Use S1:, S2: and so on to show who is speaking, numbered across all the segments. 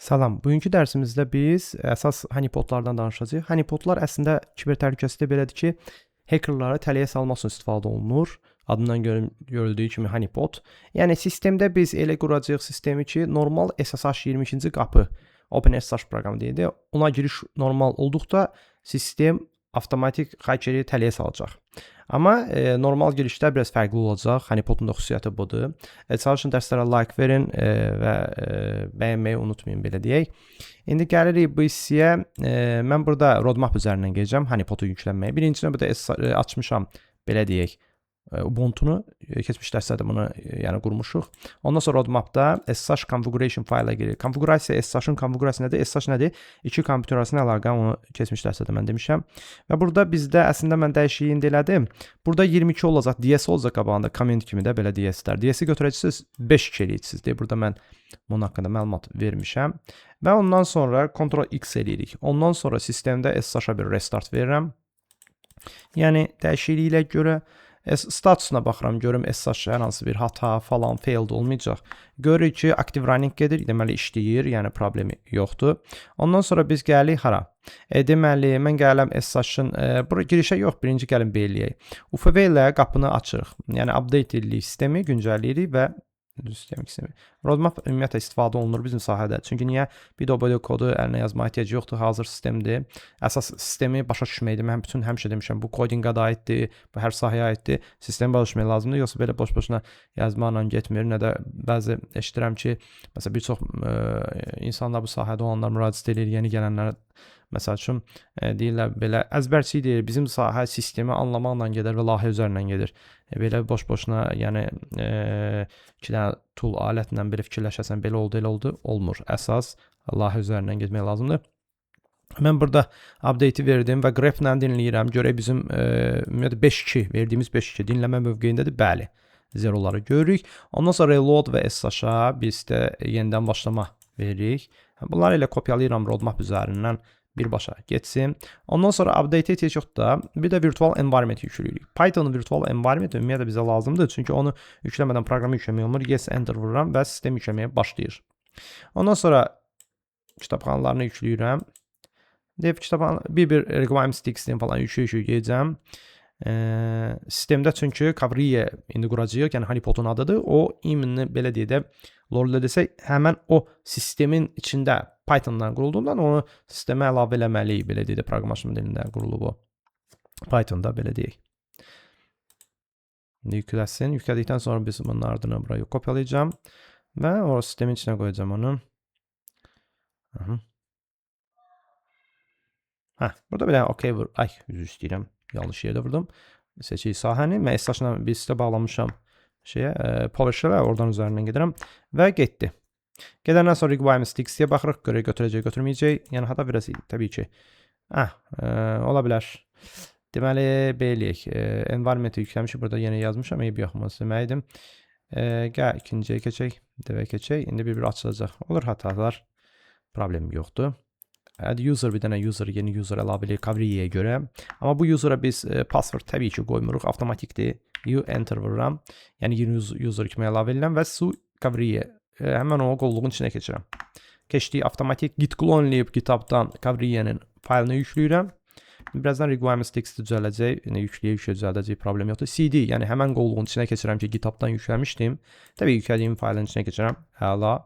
S1: Salam. Bugünkü dərsimizdə biz əsas honeypotlardan danışacağıq. Honeypotlar əslində kiber təhlükəsizlikdə belədir ki, hackerları tələyə salmaq üçün istifadə olunur. Adından görüldüyü kimi honeypot. Yəni sistemdə biz elə quracağıq sistemi ki, normal SSH 22-ci qapı OpenSSH proqramı deyildi. Ona giriş normal olduqda sistem avtomatik hakeri tələyə salacaq. Amma normal girişdə biraz fərqli olacaq. Honeypotun da xüsusiyyəti budur. Çalışın dərslərə like verin və bəyənməyi unutmayın, belə deyək. İndi gəlirik bu hissəyə. Mən burada roadmap üzərindən gedəcəm honeypotu yüklənməyə. Birinci növbədə açmışam, belə deyək, Ubuntu-nu, keçmiş dərslərdə bunu yəni qurmuşuq. Ondan sonra roadmapda SSH configuration fayla girir. Konfigurasiya, SSH-ın konfigurasiyası nədir? SSH nədir? İki kompüter arasında əlaqə, onu keçmiş dərslərdə mən demişəm. Və burada bizdə əslində mən dəyişikliyi indi elədim. Burada 22 olacaq, DS olacaq qabağında, comment kimi də belə DS-lər. DS-i götürəcəksiniz, 5 eləyəcəksiniz deyə burada mən bunun haqqında məlumat vermişəm. Və ondan sonra Ctrl X eləyirik. Ondan sonra sistemdə SSH-a bir restart verirəm. Yəni dəyişikliklə görə statusuna baxıram, görüm SSH hər hansı bir hata falan failed olmayacaq. Görürük ki, active running gedir, deməli işləyir, yəni problemi yoxdur. Ondan sonra biz gəlirik hara? Deməli, mən gəlirəm SSH-ın bura girişə yox, birinci gəlin beləyək. UFW ilə qapını açırıq. Yəni update edirik sistemi, güncəlləyirik və sistemi. Roadmap ümumiyyətlə istifadə olunur bizim sahədə. Çünki niyə? Bir də o belə kodu əlinə yazmağa ehtiyac yoxdur. Hazır sistemdir. Əsas sistemi başa düşməkdir. Mən bütün həmişə demişəm, bu codinqa da aiddir, bu hər sahəyə aiddir. Sistemi başa düşmək lazımdır. Yoxsa belə boş-boşuna yazmaqla getmir. Nə də bəzi eşidirəm ki, məsələn bir çox insanlar, bu sahədə olanlar müraciət edir, yeni gələnlərə. Məsəl üçün deyirlər belə əzbərçilik deyir, bizim sahə sistemi anlamaqla gedər və layihə üzərindən gedir. Belə boş-boşuna, yəni iki dənə tool alətlə belə fikirləşəsən, belə oldu, elə oldu, olmur. Əsas layihə üzərindən getmək lazımdır. Mən burada update-i verdim və grep-lə dinləyirəm. Görək bizim ümumiyyətlə 5.2 verdiyimiz 5.2 dinləmə mövqeyindədir. Bəli. Zeroları görürük. Ondan sonra reload və SSH-a biz də yenidən başlama veririk. Bunları elə kopyalayıram roadmap üzərindən, birbaşa getsin. Ondan sonra update ehtiyac yoxdur da. Bir də virtual environment yükləyirik. Python virtual environment ümumiyyətlə bizə lazımdır. Çünki onu yükləmədən proqramı yükləmək olmur. Yes, enter vururam və sistem yükləməyə başlayır. Ondan sonra kitabxanalarını yükləyirəm. Dev kitabxana bir-bir requirements.txt falan yükləyə gedəcəm. Sistemdə çünki Kavriye indi quracağıq, yəni honeypotun adıdır. O imini belə deyək də, lorda desək, həmən o sistemin içində Pythondan qurulduğundan onu sistemə əlavə eləməliyik, belə deyək də, proqramlaşma dilində qurulub o. Pythonda, belə deyək. İndi yükləsin. Yüklədikdən sonra biz bunun ardına buraya kopyalayacağım və o sistemin içinə qoyacağım onu. Aha. Hə, burada bir dənə OK vur. Ay, üzr istəyirəm. Yanlış yerdə vurdum. Seçik sahəni. Mən SSH-la bir sistə bağlamışam şeyə, PowerShell-ə, oradan üzərindən gedirəm və getdi. Gedəndən sonra requirements.txt-yə baxırıq, görək götürəcək, götürməyəcək. Yəni hata verəsi təbii ki. Ah, ola bilər. Deməli, belə eləyək. Environment-i yükləmişik. Burada yenə yazmışam. Eybi yox, bunu silməydim. Gəl ikinciyə keçək. Devə keçək. İndi bir-bir açılacaq. Olur hatalar. Problem yoxdur. Add user, bir dənə user, yeni user əlavə eləyir Kavriyeyə görə. Amma bu user'a biz password təbii ki qoymuruq, avtomatikdir. U enter vururam. Yəni yeni user kimi əlavə edirəm və su Kavriye həmən o qovluğun içinə keçirəm. Keçdik, avtomatik git clone eləyib GitHub-dan Kavriyenin faylını yükləyirəm. Birazdan requirements.txt düzələcək, yəni yükləyə yükləyə düzəldəcək, problem yoxdur. CD, yəni həmən qovluğun içinə keçirəm ki, GitHub-dan yükləmişdim. Təbii yüklədiyim faylın içinə keçirəm. Əla.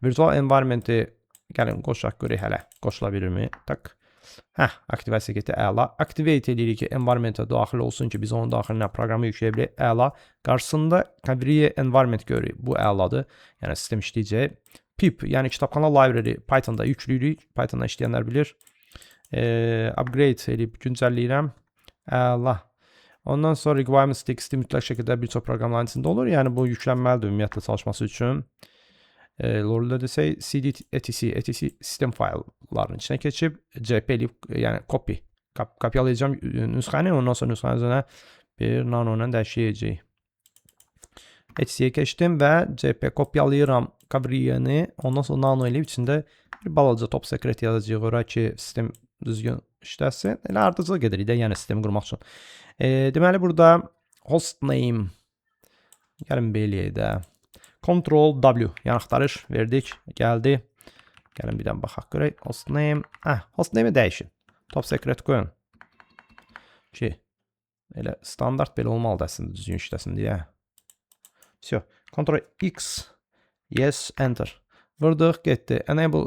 S1: Virtual environment-i gəlin qoşaq, görək hələ qoşula bilirmi? Tak. Hə, aktivasiya getdi. Əla. Activate eləyirik ki, environment-ə daxil olsun ki, biz onun daxilinə proqramı yükləyə bilək. Əla. Qarşısında Kavriye environment görürük. Bu əladır. Yəni sistem işləyəcək. Pip, yəni kitabxana library Python-da yükləyirik. Python-da işləyənlər bilir. Upgrade eləyib güncəlləyirəm. Əla. Ondan sonra requirements.txt mütləq şəkildə bir çox proqramların içində olur. Yəni bu yüklənməlidir ümumiyyətlə çalışması üçün. Lorda desək cd etc, etc sistem fayllarının içinə keçib cp eləyib, yəni copy kopyalayacağım nüsxəni, ondan sonra nüsxənin üzərinə bir nano ilə dəyişəcəyik. Etc-yə keçdim və cp kopyalayıram Kavriyeni, ondan sonra nano eləyib içində bir balaca top secret yazacağıq ora ki, sistem düzgün işləsin. Elə ardıcıl gedirik də, yəni sistemi qurmaq üçün. Deməli burada hostname, gəlin belə eləyək də. Ctrl W, yəni axtarış verdik, gəldi. Gəlin bir dənə baxaq görək. Hostname. Hostname-i dəyişin. Top secret qoyun. Ki, elə standart belə olmalıdır əslində, düzgün işləsin deyə. Vso. Ctrl X. Yes, enter. Vurduq, getdi. Enable,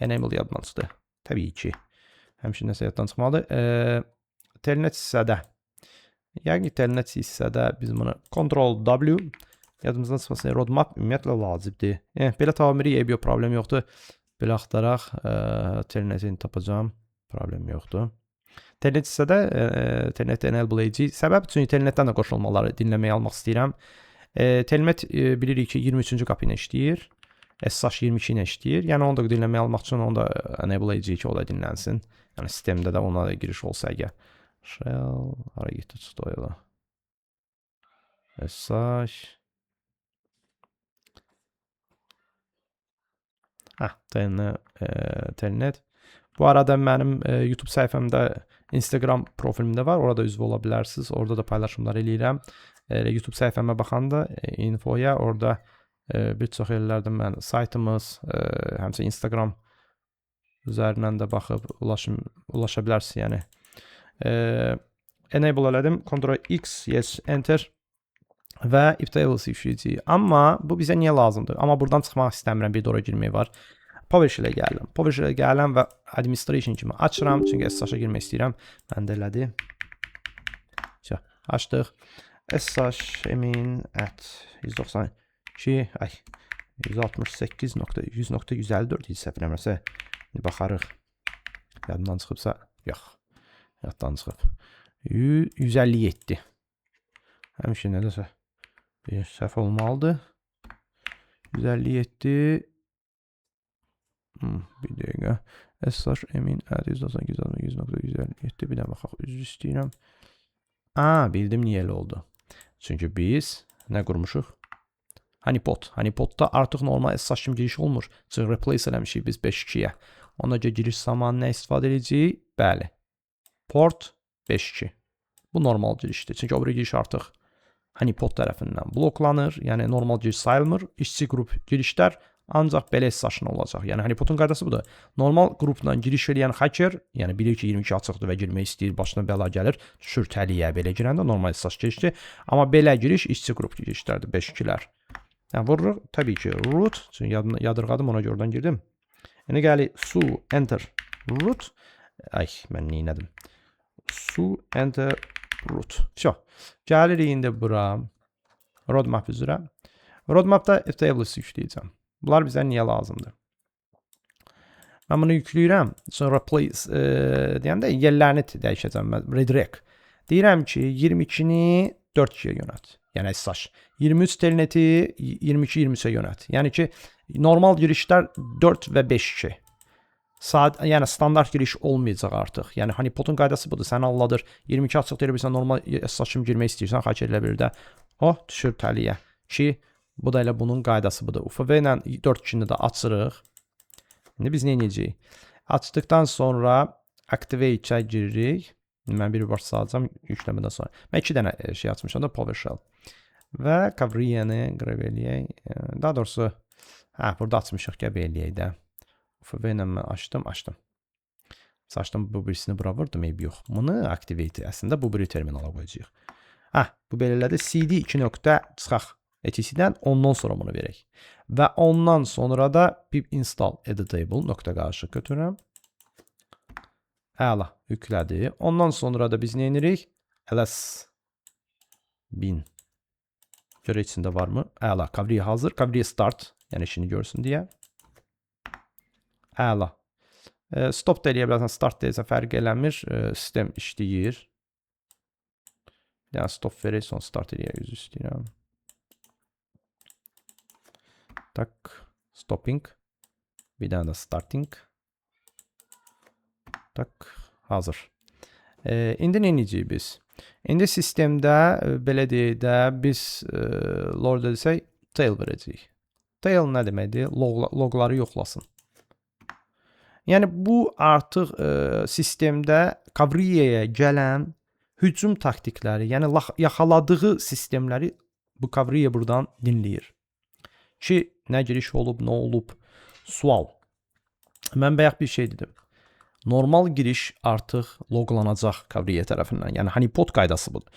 S1: enable yaddan çıxdı. Təbii ki. Həmişə nəsə yaddan çıxmalıdır. Telnet hissədə. Yəqin ki, telnet hissədə biz bunu Ctrl W yadımızdan çıxmasın. Roadmap ümumiyyətlə vacibdir. Belə tapa bilmirik, eybi yox, problem yoxdur. Belə axtaraq, telnetini tapacağam. Problem yoxdur. Telnet hissədə telnet enable edəcəyik. Səbəb çünki telnetdən də qoşulmaları dinləməyə almaq istəyirəm. Telnet bilirik ki, 23-cü qapı ilə işləyir. SSH 22 ilə işləyir. Yəni onu da dinləməyə almaq üçün onu da enable edəcəyik ki, o da dinlənsin. Yəni sistemdə də ona da giriş olsa əgər. Shell hara getdi, çıxdı o yola. SSH. Telnet. Bu arada mənim YouTube səhifəmdə, Instagram profilimdə var. Orada üzv ola bilərsiniz. Orada da paylaşımlar eləyirəm. YouTube səhifəmə baxanda infoya orada bir çox yerlərdə mən saytımız, həmçinin Instagram üzərindən də baxıb ulaşa bilərsiniz. Yəni enable elədim. Ctrl X, yes, enter və iptables yükləyəcəyik. Amma bu bizə niyə lazımdır? Amma buradan çıxmaq istəmirəm, bir də ora girmək var. PowerShell-ə gəlirəm. PowerShell-ə gəlirəm və administration kimi açıram. Çünki SSH-a girmək istəyirəm. Mən də elədi. Vso, açdıq. SSH emin at 192, ay, 168.100.154 idi səhv eləmirəmsə. İndi baxarıq. Yadımdan çıxıbsa, yox. Yaddan çıxıb. 157. Həmişə nədəsə bir səhv olmalıdır. 157. Bir dəqiqə. SSH emin at 198.100.157. Bir də baxaq. Üzr istəyirəm. Bildim niyə elə oldu. Çünki biz nə qurmuşuq? Honeypot. Honeypotda artıq normal SSH kimi giriş olmur. Çünki replace eləmişik biz 5.2-yə. Ona görə giriş zamanı nə istifadə edəcəyik? Bəli. Port 5.2. Bu normal girişdir. Çünki o biri giriş artıq Honeypot tərəfindən bloklanır. Yəni normal giriş sayılmır. İşçi qrup girişlər ancaq belə SSH-la olacaq. Yəni Honeypotun qaydası budur. Normal qrupla giriş eləyən hacker, yəni bilir ki 22 açıqdır və girmək istəyir, başına bəla gəlir, düşür təliyə belə girəndə normal SSH girişdir. Amma belə giriş işçi qrup girişlərdir, 5.2-lər. Yəni vururuq təbii ki root, çünki yadırğadım, ona görə oradan girdim. İndi gəli su enter root. Ay, mən nə etdim? Su enter root. Vso. Gəlirik indi bura. Roadmap üzrə. Roadmapda iptables yükləyəcəm. Bunlar bizə niyə lazımdır? Mən bunu yükləyirəm. Sonra replace deyəndə yerlərini dəyişəcəm mən. Redirect. Deyirəm ki 22-ni 4-2-yə yönəlt. Yəni SSH. 23 telneti 22-23-ə yönəlt. Yəni ki normal girişlər 4 və 5-2. Saat, yəni standart giriş olmayacaq artıq. Yəni Honeypotun qaydası budur. Səni aldadır. 22 açıq deyir, bilirsən normal SSH kimi girmək istəyirsən, xahiş edilə bir də. Oh, düşür təliyə. Ki bu da elə bunun qaydası budur. UFW ilə 4-2-ni də açırıq. İndi biz nə edəcəyik? Açdıqdan sonra Activate-ə giririk. Mən bir baş salacağam yükləmədən sonra. Mən 2 dənə şey açmışam da PowerShell. Və Cavria'nı qreb eləyək. Daha doğrusu, burada açmışıq, qəbul eləyək də. UFW ilə mən açdım, açdım. Açdım, bu birisini bura vurdum, eybi yox. Bunu Activate əslində bu biri terminala qoyacağıq. Bu belə elədi. CD 2 nöqtə çıxaq etc-dən, ondan sonra bunu verək. Və ondan sonra da pip install editable nöqtə qarışıq götürürəm. Əla, yüklədi. Ondan sonra da biz nə edirik? ls 1000. Görək içində varmı? Əla, Kavriya hazır. Kavriya start, yəni işini görsün deyə. Əla. Stop da eləyə bilərsən, start deyilsə fərq eləmir. Sistem işləyir. Yəni stop verək, sonra start eləyək, üzr istəyirəm. Tak, stopping. Bir dənə də starting. Tak, hazır. İndi nə edəcəyik biz? İndi sistemdə, belə deyək də, biz lord desək, tail verəcəyik. Tail nə deməkdir? Loqları yoxlasın. Yəni bu artıq sistemdə Kavriyaya gələn hücum taktikləri, yəni yaxaladığı sistemləri bu Kavriya buradan dinləyir. Ki, nə giriş olub, nə olub? Sual. Mən bayaq bir şey dedim. Normal giriş artıq loqlanacaq Kavrye tərəfindən. Yəni honeypot qaydası budur.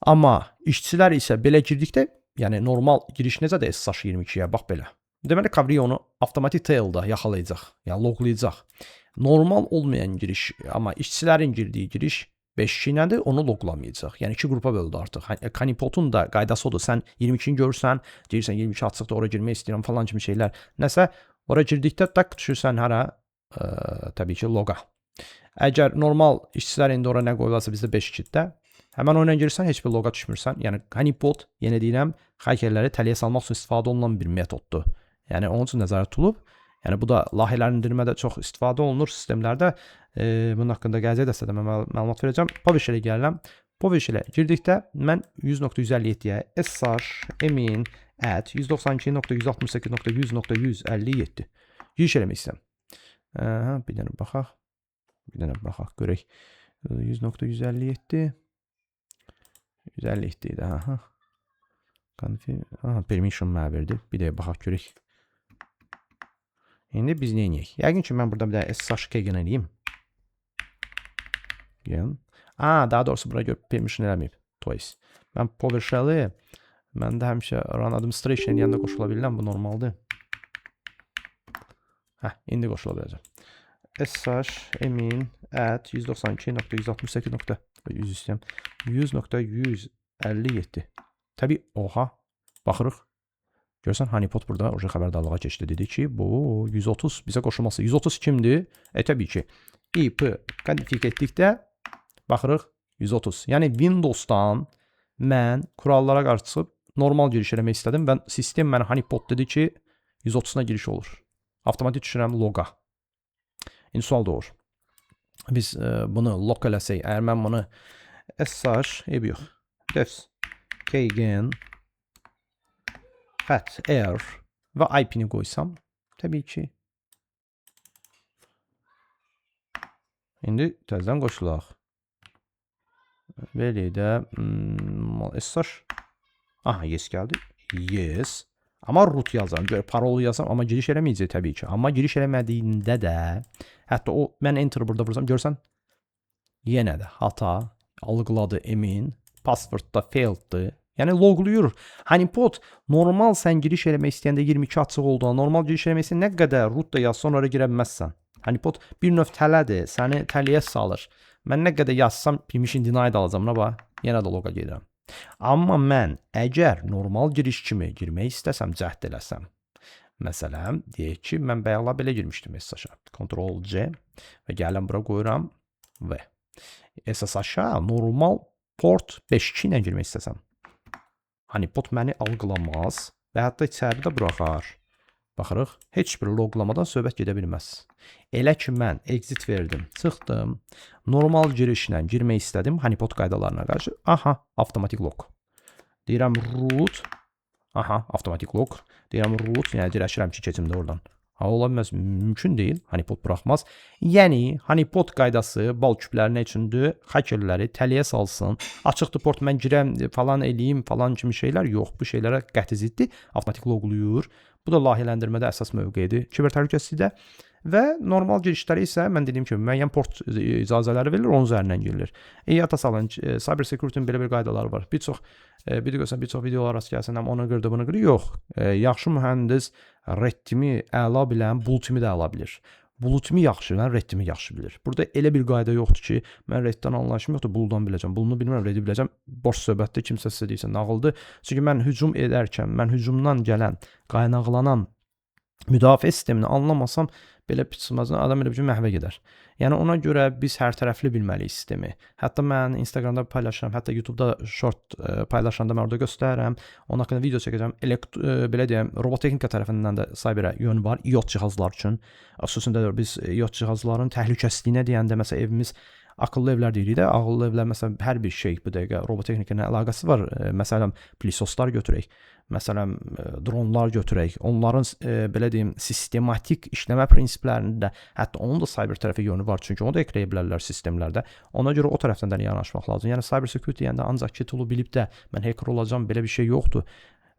S1: Amma işçilər isə belə girdikdə, yəni normal giriş necədir SSH 22-yə bax belə. Deməli Kavrye onu avtomatik tail-da yaxalayacaq, yəni loqlayacaq. Normal olmayan giriş, amma işçilərin girdiyi giriş 5 iləndir, onu loqlamayacaq. Yəni iki qrupa böldü artıq. Honeypotun da qaydası odur. Sən 22-ni görürsən, deyirsən 22 açıqdır, ora girmək istəyirəm falan kimi şeylər. Nəsə ora girdikdə tak düşürsən hara? Təbii ki, loqa. Əgər normal işçilər indi ora nə qoyularsa bizdə 5-2-də, həmən oyuna girirsən, heç bir loqa düşmürsən. Yəni honeypot, yenə deyirəm, hakerləri tələyə salmaq üçün istifadə olunan bir metoddur. Yəni onun üçün nəzərdə tutulub. Yəni bu da layihələndirmədə çox istifadə olunur sistemlərdə. Bunun haqqında gələcək dəstədə mən məlumat verəcəm. PowerShell-ə gəlirəm. PowerShell-ə girdikdə mən 100.157-yə SSH emin at 192.168.100.157 giriş eləmək istəyirəm. Aha, bir dənə baxaq. Bir dənə baxaq görək. 100.157 157 idi, aha. Config, aha, permission mənə verdi. Bir dəqiqə baxaq görək. İndi biz nə edək? Yəqin ki, mən burada bir dənə SSH keygen eləyim. Gəlin. Daha doğrusu bura görə permission eləməyib. Toys. Mən PowerShell-i məndə həmişə run administration eləyəndə qoşula bilirəm. Bu normaldır. Hə, indi qoşula biləcəm. SSH emin at 192.168. 100 istəyirəm. 100.157. Təbii, oha. Baxırıq. Görsən, honeypot burada oca xəbərdarlığa keçdi. Dedi ki, bu 130 bizə qoşulması. 130 kimdir? Təbii ki, IP config etdikdə baxırıq 130. Yəni Windows'dan mən kurallara qarşı çıxıb normal giriş eləmək istədim və sistem mənə honeypot dedi ki, 130-una giriş olur. Avtomatik düşürəm loqa. İndi sual doğur. Biz bunu log eləsək, əgər mən bunu SSH, eybi yox, defs keygen xət R və IP-ni qoysam, təbii ki, indi təzədən qoşulaq. Belə də SSH, aha, yes gəldi, yes. Amma root yazam, görə parolu yazam, amma giriş eləməyəcək təbii ki. Amma giriş eləmədiyində də, hətta o, mən enter burada vursam, görsən, yenə də xata algıladı emin, password da failed'dı. Yəni loqlayır. Honeypot normal sən giriş eləmək istəyəndə 22 açıq olduğuna, normal giriş eləmək istəyəndə nə qədər root da yazsan ora girə bilməzsən. Honeypot bir növ tələdir, səni tələyə salır. Mən nə qədər yazsam permission denied alacağam, buna bax, yenə də loqa gedirəm. Amma mən əgər normal giriş kimi girmək istəsəm, cəhd eləsəm, məsələn, deyək ki, mən bayaqlar belə girmişdim SSH-a. Ctrl C və gələm bura qoyuram V. SSH-a normal port 5.2 ilə girmək istəsəm, honeypot məni algılamaz və hətta içəridə buraxar. Baxırıq, heç bir loqlamadan söhbət gedə bilməz. Elə ki, mən exit verdim, çıxdım, normal girişlə girmək istədim honeypot qaydalarına qarşı, aha, avtomatik log. Deyirəm root, aha, avtomatik log. Deyirəm root, yəni dirəşirəm ki, keçim də oradan. Ha, ola bilməz, mümkün deyil, honeypot buraxmaz. Yəni, honeypot qaydası bal küpləri nə üçündür? Hakerləri tələyə salsın, açıqdır port, mən girəm, falan eləyim, falan kimi şeylər yox. Bu şeylərə qəti ziddir, avtomatik loqlayır. Bu da layihələndirmədə əsas mövqeyidir kiber təhlükəsizlikdə. Və normal girişləri isə mən dediyim kimi müəyyən port icazələri verilir, onun üzərindən girilir. Yada salın, cyber security-nin belə bir qaydaları var. Bir çox, bir də görsən, bir çox videolar rast gəlsən, həm onu qırdı, bunu qırdı. Yox, yaxşı mühəndis red team-i əla bilən, blue team-i də əla bilir. Blue team-i yaxşı bilən, red team-i yaxşı bilir. Burada elə bir qayda yoxdur ki, mən reddən anlayışım yoxdur, blue-dan biləcəm. Blue-nu bilmirəm, redi biləcəm. Boş söhbətdir, kimsə sizə deyirsə nağıldır. Çünki mən hücum edərkən, mən hücumdan gələn, qaynaqlanan müdafiə sistemini anlamasam, belə piçilməzdən adam elə bir ki, məhvə gedər. Yəni ona görə biz hər tərəfli bilməliyik sistemi. Hətta mən Instagramda paylaşıram, hətta YouTube'da short paylaşanda mən orada göstərirəm. Onun haqqında video çəkəcəm. Belə deyəm, robotexnika tərəfindən də cyberə yön var, IoT cihazlar üçün. Xüsusən də biz IoT cihazların təhlükəsizliyinə deyəndə, məsələn, evimiz akıllı evlər deyirik də, ağıllı evlər, məsələn, hər bir şey bu dəqiqə robotexnika ilə əlaqəsi var. Məsələn, plisoslar götürək, məsələn, dronlar götürək. Onların, belə deyim, sistematik işləmə prinsiplərində də, hətta onun da cyber tərəfə yönü var, çünki onu da ekləyə bilərlər sistemlərdə. Ona görə o tərəfdən də yanaşmaq lazımdır. Yəni cyber security deyəndə ancaq ki, toolu bilib də mən hacker olacağam, belə bir şey yoxdur.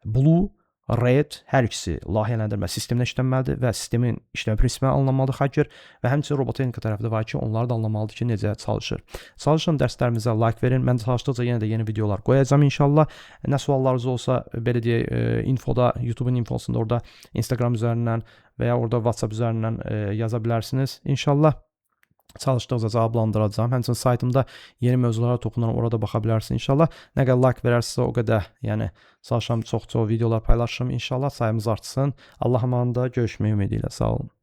S1: Blue Red hər ikisi layihələndirmə sistemində işlənməlidir və sistemin işləmə prinsipini anlamalıdır hacker və həmçinin robotexnika tərəfi də var ki, onları da anlamalıdır ki, necə çalışır. Çalışın dərslərimizə like verin. Mən çalışdıqca yenə də yeni videolar qoyacağam inşallah. Nə suallarınız olsa belə deyək, infoda, YouTube-un infosunda orada Instagram üzərindən və ya orada WhatsApp üzərindən yaza bilərsiniz inşallah. Çalışdıqca cavablandıracağam. Həmçinin saytımda yeni mövzulara toxunuram, orada baxa bilərsiniz inşallah. Nə qədər like verərsinizsə o qədər, yəni çalışıram çox-çox videolar paylaşırım inşallah, sayımız artsın. Allah amanında görüşmək ümidi ilə. Sağ olun.